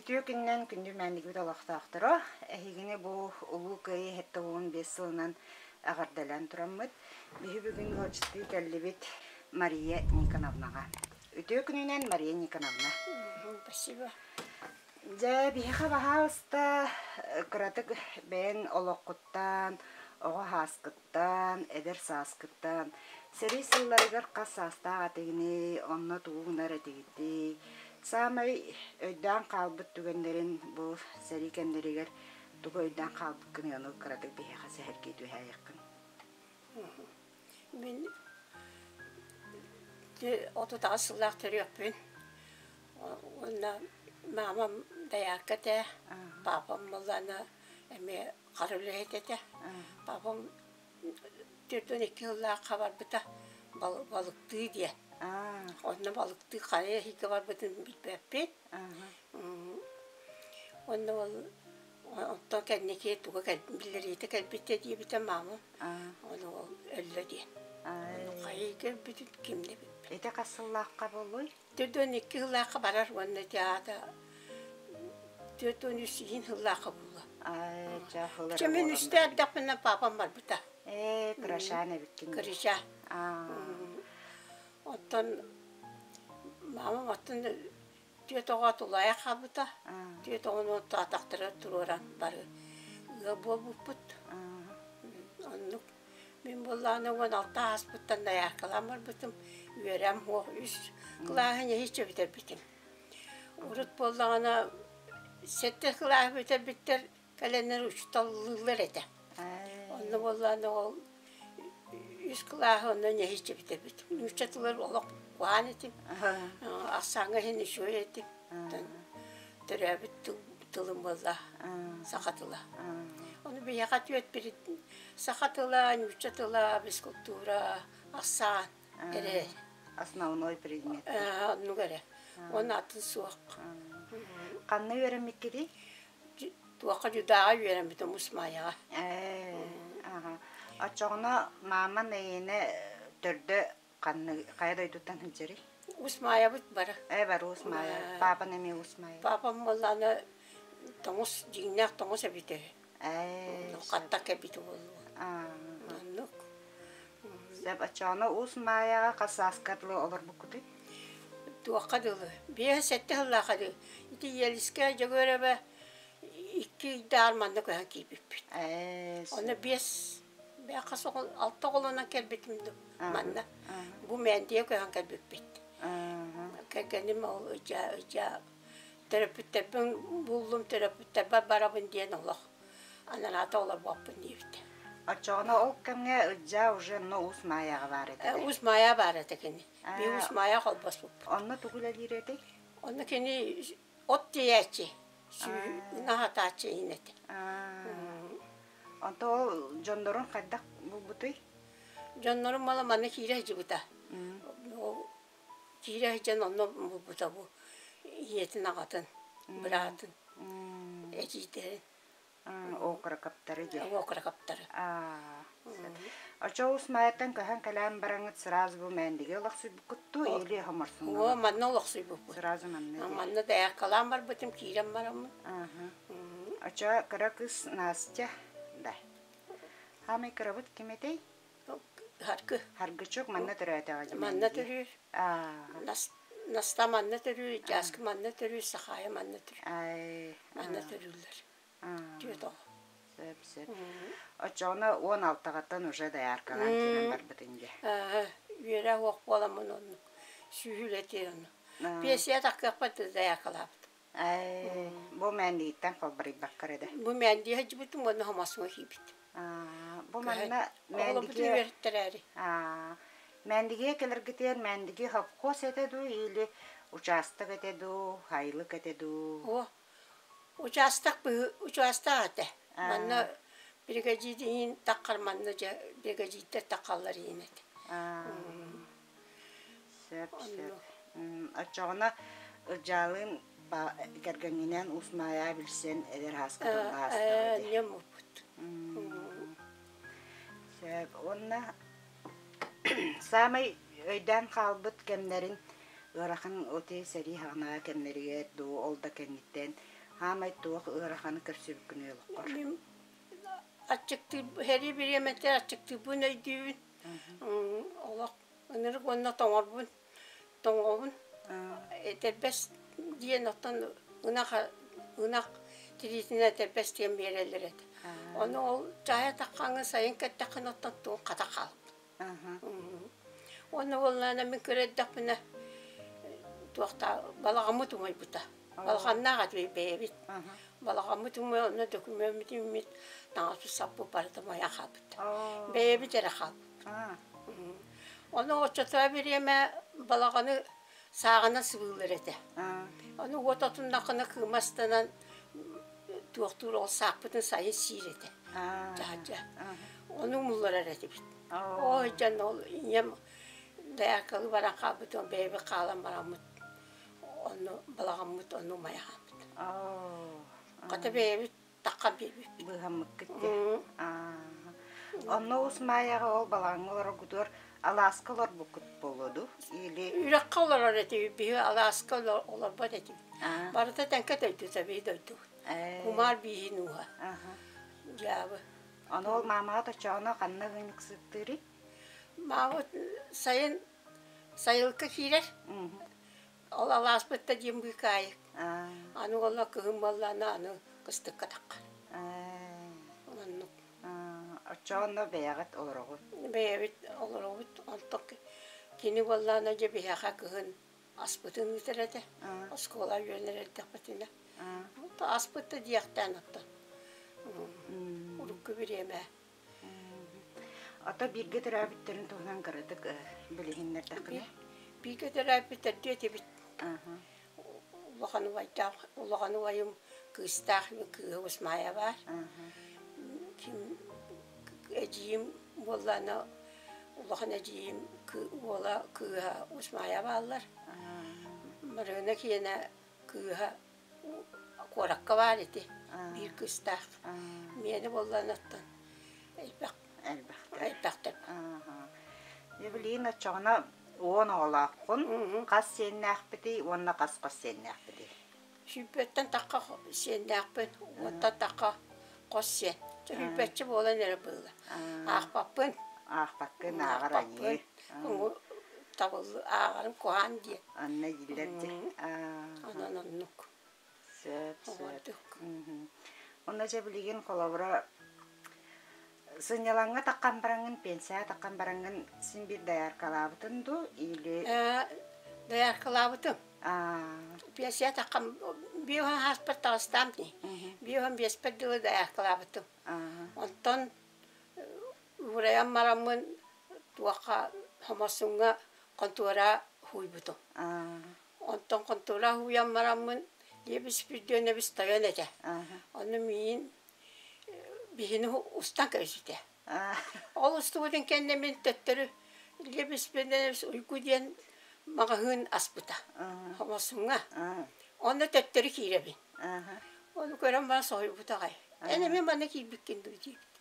Үтүө күнүнэн күндү мээнигибит олохтоохторо! Эһигини бу Улуу Кыайыы 75 сылынан эҕэрдэлээн тураммыт, биһи бүгүн ыалдьыттыы кэллибит Мария Никоновнаҕа. Үтүө күнүнэн, Мария Никоновна! Спасибо. Дьэ, биһиэхэ баһаалыста кыратык бэйэҥ олоххуттан, оҕо сааскыттан, эдэр сааскыттан, сэрии сылларыгар хас саастаах этигиний, онно тугу гынар этигитий, саамай өйдөөн хаалбыт түгэннэрин бу сэрии кэмнэригэр тугу өйдөөн хаалбыккыный, ону кыратык биһиэхэ сэһэргии түһээйэххин. Мин 38 сыллаах төрүөхпүн. Уонна маамам дайаарка этэ, папам буоллаҕына эмиэ хара үлэһит этэ. Папам 42 сыллаахха барбыта балыктыы диэн. Онно балыктыы хайа иһиккэ барбытын билбэппин. Онно ол Онтон кэнники туга биллэриитэ кэлбитэ диэбитэ маамам. Ону ол өллө диэн. Ону хайыы кэлбитин ким да билбэт. Ити хас сыллаахха буолуй? 42 сыллаахха барар уонна ити аата 43 иһин сыллаахха буолла. Чэ мин үстэ эрдэхпинэ папам барбыта. Ээ, кырашаан эбиккин. Кырыша. Оттон маамам оттон Түөрт оҕо тулаайах хаалбыта. Түөрт оҕону атахтара туруоран бары ыал буолбуппут. Оннук мин буоллаҕына 16 ааспыттан дояркалаан барбытым. Үөрэм суох үс кылааһы нэһииччэ бүтэрбитим. Урут буоллаҕына сэттэ кылааһы бүтэрбиттэр кэлэннэр учууталлыыллар этэ. Онно буоллаҕына ол үс кылааһы онно нэһииччэ бүтэрбитим. Нуучча тылар олох куһаҕан этим. Ахсааҥҥа иһин үчүгэй этим. Төрөөбүт тылым буолла саха тыла. Ону биһиэхэ түөрт саха тыла, нуучча тыла, физкультура, ахсаан эрэ. Основной предмет. Оннук эрэ. Уонна атын суох. Ханна үөрэммиккитий? Туохха дьудааҕа үөрэммитим Усмайаҕа. Ээ, аха. Оччоҕуна мааман эйиэнэ төрдө ханны хайа дойдуттан сылдьарый? Усмайабыт бары. Ээ, бары Усмайа. Папан эмиэ Усмайа. Папам буоллаҕына тоҥус, дьиҥнээх тоҥус эбитэ үһү. Ээ, Хатта кэлбитэ буолуо. Оннук. Сөп, оччоҕуна Уус Маайаҕа хас сааска дылы олорбуккутуй? Туохха дылы? 5-7 сыллаахха дылы. Ити Елискэ Дьөгүөрэбэ икки ыйдааҕар манна көһөн киирбиппит. Онно биэс хас алта оҕолонон кэлбитим дуу манна. Бу Мээндийэ көһөн кэлбиппит. Кэргэним ол ыдьа ыдьа төрөппүттэрбин буллум, төрөппүттэрбэр барабын диэн олох анараата олорбоппун диэбитэ. Оччоҕуна ол кэмҥэ Ылдьаа уже онно Уус Маайаҕа баар этэ. Уус Маайа баар этэ кини. Би Уус Маайа холбоспуппут. Онно тугу үлэлиир этэй? Онно кини от тиэйээччи, ынах атааччы иһин этэ. Онто ол дьоннорун хайдах булбутуй? Дьоннорум мала манна киирэ сылдьыбыта. Киирэ сылдьан онно булбута бу ийэтин аҕатын, быраатын, эдьиийдэрин. Окрокаптары диэн. Окрокаптары. Очо Уус Маайаттан көһөн кэлэн бараҥҥыт сразу бу Мээндиги олохсуйбуккут дуу или Хоморсуҥҥа? Оо, манна олохсуйбуппут. Сразу манна. Манна даяркалаан барбытым, киирэн бараммын. Очо кыра кыыс Настя да. Хаамай кырабыт ким этэй? Харгы. Харгычук манна төрөөтөҕө Манна төрүүр. Наста манна төрүүр, Дьааскы манна төрүүр, Сахаайа манна төрүүр. Манна төрүүллэр. Түөрт оҕо. Сөп, сөп. Оччоҕуна 16-ҕыттан уже дояркалаан киирэн барбытыҥ дии. Үөрэх уох буоламмын оннук сүүһүлэтиэр ону. Пиэсийэ таххыахпар дояркалаабытым. Бу Мээндигиттэн холборуйбакка эрэ да. Бу Мээндиги сылдьыбытым уонна Хомосуҥа киирбитим. Бу манна Оҕолорбутун үөрэттэрээри. Мээндигигэ кэлэргитигэр Мээндиги совхоз этэ дуу или учаастак этэ дуу, сайылык этэ дуу? О, учаастак учаастак этэ. Манна биригэдьиир иһин таххар манна дьэ биригэдьиирдэр таххаллар иһин этэ. Сөп, сөп. Оччоҕуна Ырдьаалыын кэргэҥҥинээн Уус Маайаҕа билсэн эдэр ааска тыллаһаастаҕа дии. Ньым уппут. Сөп. Уонна саамай өйдөөн хаалбыт кэмнэрин ыарахан ити сэрии хаҕынааҕы кэмнэригэр дуу, ол да кэнниттэн. Хаамай туох ыараханы көрсүбүккүнүй олоххор? Мин аччыктыыр сэрии бириэмэтигэр аччыктыырбын өйдүүбүн. Олох ынырык уонна тоҥорбун, тоҥобун. Этэрбэс диэн оттон ынах ынах тириитинэн этэрбэс диэн биэрэллэр этэ. Ону ол чаайа таххаҥҥын сайын кэттэххинэ оттон туох хата хаалбыт. Уонна буоллаҕына мин кыра эрдэхпинэ туохтаа балаҕаммыт умайбыта. Балаҕаннаах этибит бэйэбит. Балаҕаммыт умайан онно дөкүмүөммүт үүммүт, таҥаспыт саппыт барыта умайан хаалбыт. Бэйэбит эрэ хаалбыппыт. Ону оччотоо бириэмэ балаҕаны сааҕынан сыбыыллар этэ. Ону уот отуннаххына кыыма астанан туохтуур ол саахпытын сайын сиир этэ. Дьаһадьа. Ону умулларар этибит. Ой, дьон ол ийэм дояркалыы баран хаалбытын бэйэбит хаалан бараммыт онно балаҕаммыт онно умайа хаалбыт. Хата бэйэбит таххан биэрбиппит. Быыһаммыккыт дии. Онно Уус Маайаҕа ол балаҕаҥҥа олороргутугар алааска олорбуккут буолуо дуу? Или Үрэххэ олорор этибит, биһи алааска олорбот этибит. Барыта тэҥкэ дойдута биһи дойдубут. Кумаар бииһин ууһа. Дьаабы. Ону ол маамаҕыт оччоҕуна ханна ыанньыксыттыырый? Маамыт сайын сайылыкка киирэр. Ол алааспыт да диэн быыкаайык. Аны уола кыһын буоллаҕына аны кыстыкка таххар. Оннук. Оччоҕуна бэйэҕит олороҕут? Бэйэбит олоробут. Онтон кини буоллаҕына дьэ биһиэхэ кыһын аспытын ыытар этэ. Оскуола үөрэнэр эрдэхпитинэ. Аспыт да диэхтээн оттон. Урукку бириэмэ. Ото бииргэ төрөөбүттэрин туһунан кыратык билиһиннэрдэххинэ? Бииргэ төрөөбүттэр этибит. Улахан убайдаах, улахан убайым кыыстаах кыыһа Усмаайа баар. Ким эдьиийим буоллаҕына улахан эдьиийим уола кыыһа Усмаайа бааллар. Марыына киэнэ кыыһа куоракка баар ити биир кыыстаах. Миэнэ буоллаҕына оттон элбэх элбэхтэр. Дьэ билигин оччоҕуна уон оҕолооххун, хас сиэннээхпитий уонна хас хос сиэннээхпитий? Сүүрбэттэн тахха сиэннээхпин, уонтан тахха хос сиэн. Сүүрбэччэ буолан эрэ быылла. Аахпаппын. Аахпаккын, ааҕар аньыы. Табыллы ааҕарым куһаан диэн. Анна дииллэр дии. Онон оннук. Сөп, сөп. Онно дьэ билигин холобура сынньалаҥҥа таххан бараҥҥын, пенсияҕа таххан бараҥҥын син биир дояркалаабытын дуу или Дояркалаабытым. Пенсия таххан биэһэн ааспар таҕыстаам дии. Биэһэн биэспэр дылы дояркалаабытым. Онтон уурайан бараммын туохха хомосуҥҥа хонтуора һууйбутум. Онтон хонтуора һууйан бараммын Лебедь Спирдионович тойон этэ. Ону миин биһини устан кэбиспитэ. Ол устубутун кэннэ мин төттөрү Лебедь Спирдионович Уйгу диэн маҕаһыын аспыта. Хомосуҥҥа. Онно төттөрү киирэбин. Ону көрөн баран соһуйбут аҕай. Эн эмиэ манна киирбиккин дуу диэбит.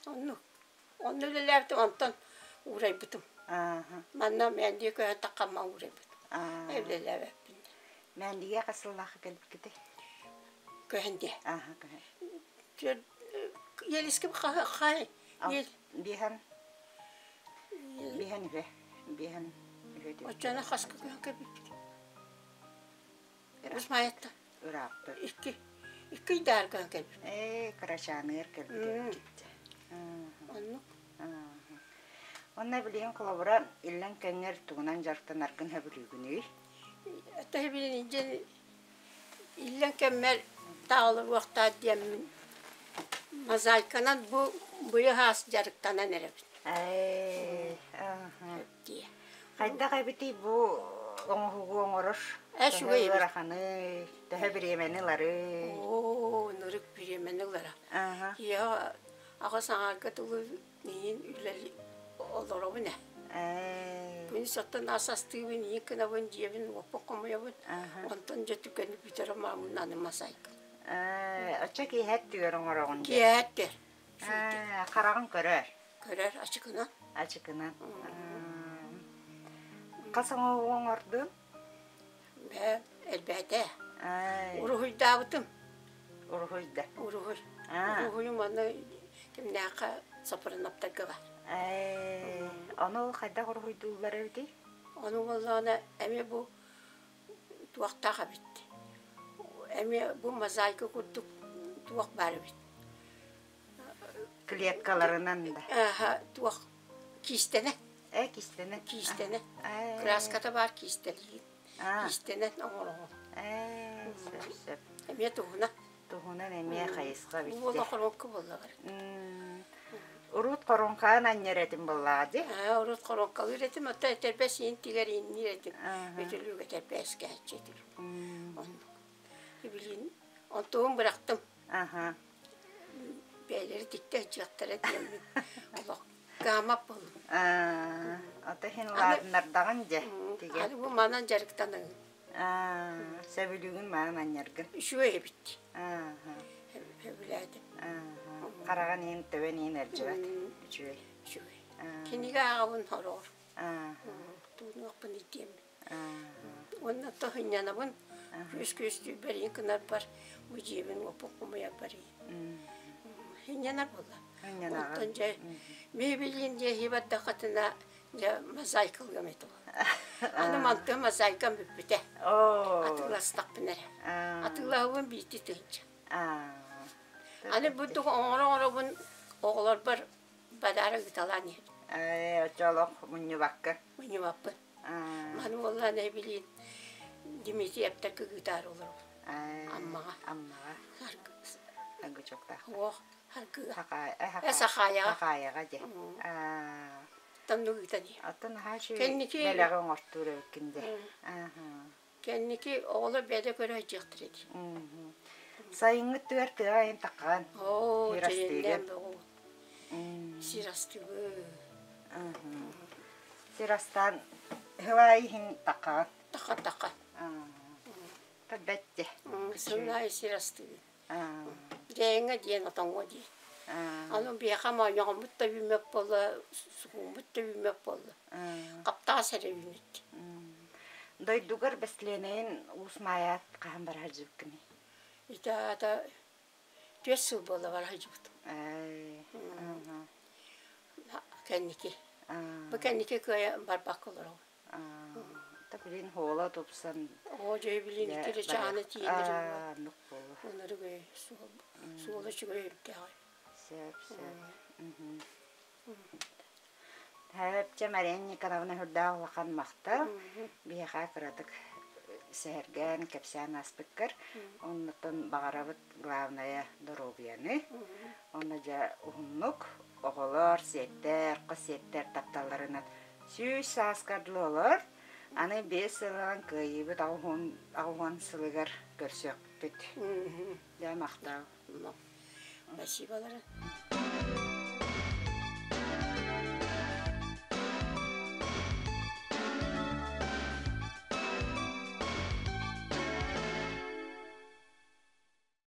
Оннук. Онно үлэлээбитим, онтон уурайбытым. Манна Мээндигэ көһөн таххамма уурайбытым. Үлэлээбэппин. Мээндигэ хас сыллаахха кэлбиккитэй? Көһөн диэ. Көһөн. Елиским хай Биһэн биһэн үһэ биһэн үһэ Оччоно хаска көһөн кэлбиппит. Үс маайатта. Ырааппыт. Икки. Икки ыйдаар көһөн кэлбит. Ээ, кырачааныгар кэлбит эбиккит. Оннук. Онно билигин холобура иллэҥ кэмҥэр тугунан дьарыктанаргын сөбүлүүгүнүй? Тэһибилин дьэн иллэҥ кэммэр таалыруохтаах диэммин мозаиканан бу быйыл аас дьарыктанан эрэбин. Ээ, Дии. Хайдах эбитий бу оҥоһугу оҥорор? Э, Төһө үчүгэй эбит. ыараханый? Төһө бириэмэни ыларый? Оо, ынырык бириэмэни ылара. Киһи аҕыс аҥаарга дылы миигин үлэли олоробун ээ. Ээ. Күнүс оттон ас астыыбын, иин гынабын, дьиэбин уоппун хомуйабын. Онтон дьэ түгэни бүтэрэ маамын аны масайкын. Ээ, оччо киэһэ өттүгэр оҥороҕун дии. Киэһэ өттүгэр. Ээ, хараҕын көрөр. Көрөр ачыкынан. Ачыкынан. Хас оҥоһугу оҥордун? Бээ, элбээтэ. Уруһуйдаабытым. Уруһуй да. Уруһуй. Уруһуйум аны кимнээххэ Сопруннаптарга бар. Ону хайдах уруһуйдууллар эбитий? Ону буоллаҕына эмиэ бу туохтаах эбит. Эмиэ бу мозаика курдук туох баар эбит. Клеткаларынан да. Туох киистэнэ. Э, киистэнэ. Киистэнэ. Краската баар киистэлиин. Киистэнэн оҥороҕун. Ээ, сөп, сөп. Эмиэ туһунан. Туһунан эмиэ хайысха бүттэ. Буола хоруоҥка буолла бар. Урут хоруоҥкаан анньар этим буоллаҕа дии. Аа, урут хоруоҥкалыыр этим, оттон этэрбэс иин тигэр иинниир этим. Үтүлүк этэрбэскээччи этим. Оннук. Билин онтугун бырахтым. Аха. Бэйэлэри тиктэ сылдьыахтара диэммин олох кыаммат буоллум. Аа, ото иһин улаатыннардаҕын дьэ тигэн. Аны бу манан дьарыктаныгын. Аа, сөбүлүүгүн маан анньаргын. Үчүгэй эбит. Сөбүлээтим. Хараҕын иһин төбөн иһин эрдьибэт. Үчүгэй. Үчүгэй. Кинигэ ааҕабын хороҕор. Туунуохпун итиэммин. Уонна тоһунньанабын күс-күстүүрбэр иин гынарбар бу дьиэбин уоппун хомуйарбар иин. Сынньанар буолла. Онтон дьэ мебелин дьиэһи бардаххытына дьэ мозаикалыам этэ Аны мантан мозаикам бүппүтэ. Атыыластахпын эрэ. Атыылаһыбын биирдии тыһыынча. Аны бу тугу оҥоро-оҥоробун оҕолорбор бадара ыыталаан иһэбин. Ээ, оччо олох мунньубакка. Мунньубаппын. Маны буоллаан эбилиин Дмитриевтэр кыгыытаары олоробун. Аммаҕа. Аммаҕа. Аргычоктаах. Уох, Аргыга. Сахаайаҕа. Сахаайаҕа дьэ. Тамнук ыытан иһэр. Оттон наһаа үчүгэй бэлэҕи оҥортуур эбиккин дьэ. Кэнники оҕолор бэйдэ көрө сылдьыахтара дии. Сайыҥҥы өттүгэр тыа айын такаан. Оо, чэйиннээн бөҕө. Сир астыыбы. Сир астаан сылаай иһин такаан. Таха таха. Бэт дьэ. Сылаай сир астыыбын. Дьэйэҥҥэ диэн отоҥҥо дии. Аны биһиэхэ моонньоҕоммут да үүммэт буолла, сугууммут да үүммэт буолла. Хаптаас эрэ үүнүт. Дойдугар бэстилиэнэйин Уус Маайаат хаһан бара сылдьыбыккыный? Ити аата түөрт сыл буолла бара сылдьыбытым. Кэнники. Бу кэнники кыайан барбакка олоробун. Та билин хуола тупсан. Оо, дьэ билин икки чааны тиийэннэр Онору суола үчүгэй үрдээҕэ. Сөп, сөп. Тэрэпчэ Мария Николаевна үрдээх улахан махтал. Биһиэхэ кыратык сэһэргээн, кэпсээн ааспыккар. Оннуттан баҕарабыт главное доруобуйаны. Онно дьэ уһуннук оҕолор, сиэттэр, хос сиэттэр тапталларынан 100 сааскар дылы олор. Аны 5 сылынан кыайыыбыт 80 сылыгар көрсүөхпүт. Дьэ махтал. Спасибо.